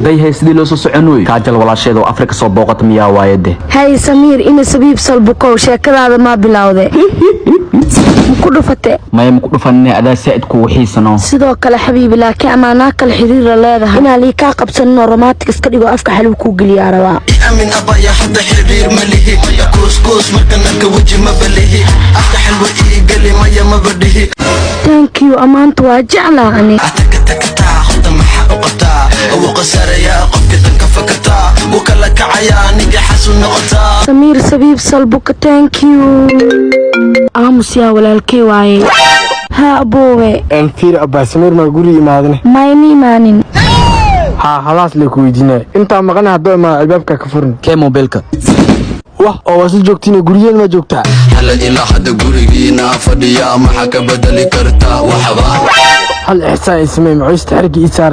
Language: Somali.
Dayhay, sidii loo soo soconoy? Kaajal walaasheeda oo Afrika soo booqata miyaa waayade? Hay Samiir, ina Sabiib Salbukow, sheekadaada maa bilowde? Maku dhufate? Maya, maku dhufanine. Adaa saa'id kugu xiisano. Sidoo kale xabiibi, laakiin amaanaa kale xiriira leedahay inaa lii kaa qabsaninoo romantic iska dhigo, afka xaluu kuu geliyaa rabaa. Amin abaya, hadda xiriir ma lihi. Kuuskuus marka narka, weji maba lihi. Afka xalwa ii geli, maya, maba dhihi. Thank you, ammaanta waa jeclaa ani. Atakatakata, hadda maxaa u qabtaa? Wuu qasarayaa qofka danka fakataa, wuu kala kacayaa, niga xasu noqotaa. Samiir Sabiib Salbuka, thank you. Aamus yaa walaalkey waaye. Haa aboowe. Fiir abaa, Samiir maa guriga imaadane? Mayma imaanin. Haa, halaas lee ku weydiinaya. Intaa maqana, haddoo imaado albaabka ka furin. Kee mobilka? Wah, oo waa isla joogtiin, gurigeen ma joogtaa? Hala, ilaa hadda gurigiina fadhiya, maxaa ka bedeli kartaa? Waxba. Hal ixsaan i samey, macoysta xerigga ii saar.